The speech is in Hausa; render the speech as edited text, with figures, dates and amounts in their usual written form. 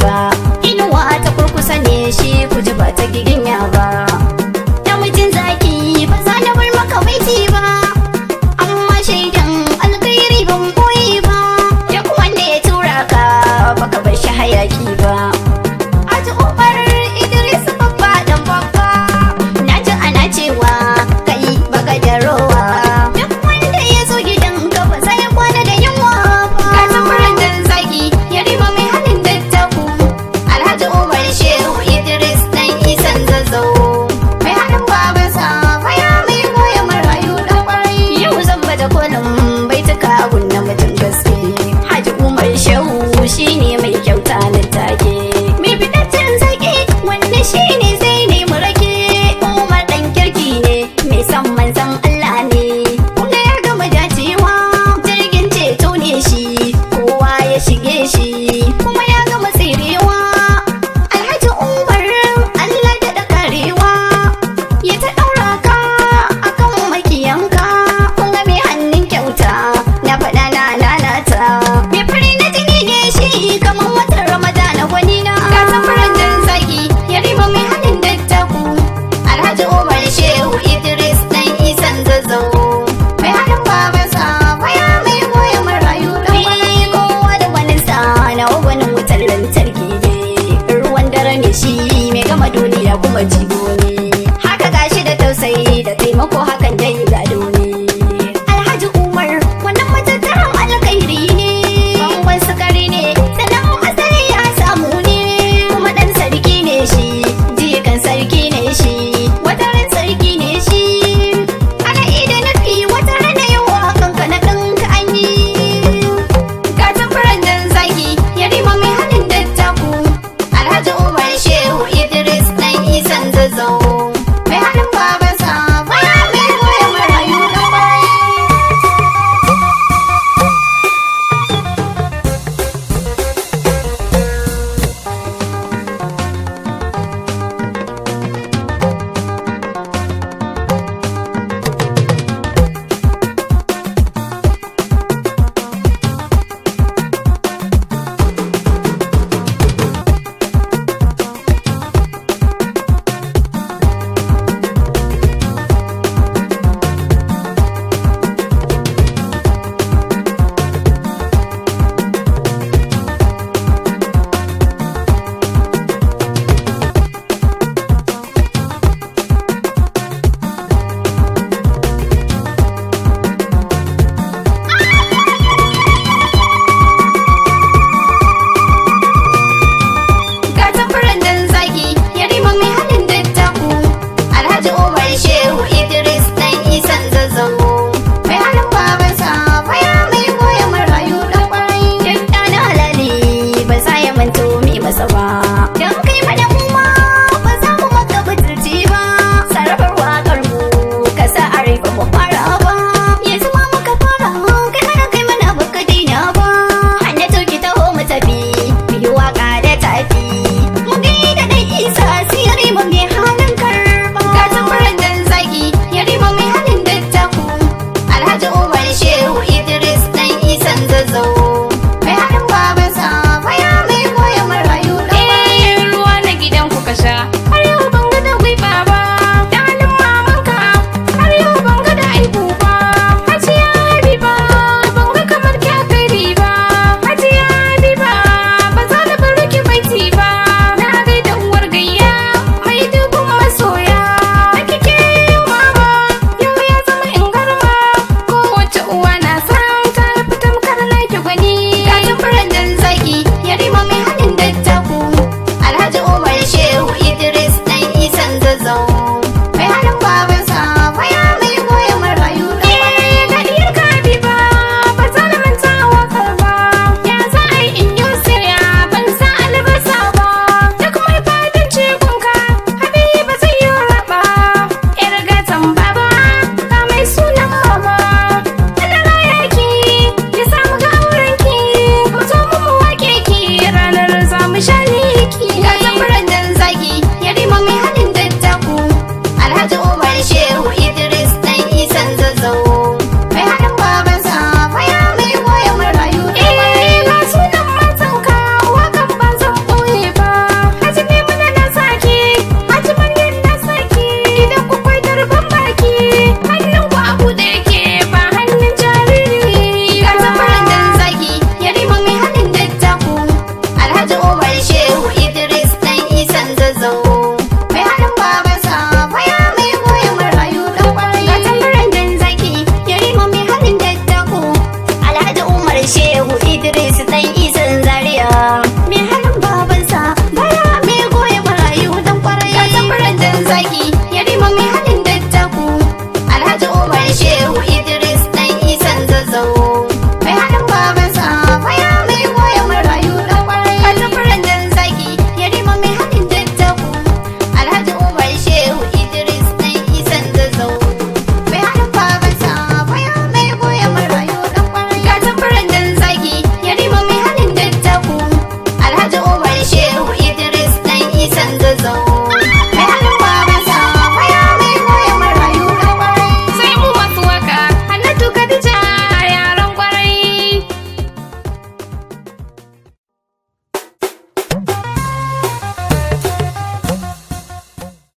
ba. Inuwa ta kurkusa ne shi kuji ba ta giginya ba. Namijin zaki ba za na bar maka baiti ba, amma shaidan alkhairi ban koyi ba. Duk wanda ya tura ka baka bar shi hayaki ba. Aji Umar Idris babba dan babba, na ji ana cewa kai baka da rowa. Duk wanda ya zo gidan ka ba sai ya kwana da yunwa ba. Ka tambarin dan zaki, ya riba mai halin dattaku. Alhaji Umar Shehu Idris dan Isan Zazzau, Mai halin babansa, faya mai goya marayu dan kwarai. Yau zan baje kolin baituka gun namijin gaske. Haji Umar Shehu shine mai kyauta nan take. Mai fitaccen zaki wanda shine zai nemi rake. Umar dan kirki ne mai son manzon Allah ne. Kun ga ya gama dacewa, jirgin ceto ne shi, kowa ya shige shi kuma ya gama tsirewa. Alhaji Umar, Allah da karewa, ya ta ɗaura ka akan makiyanka. Kun ga mai hannun kyauta, na faɗa na lalata. Mai fari na jini ne shi kamar watan Ramadana gwani na. Ka tambarin dan zaki, ya riba mai halin dattaku. Alhaji Umar Shehu Idris dan Isan Zazzau, Mai halin babansa, faya mai goya marayu dan kwarai. Kowa da gwaninsa, na gwanin wutar lantarki ne. Ruwan dare ne shi mai gama duniya kuma jigo.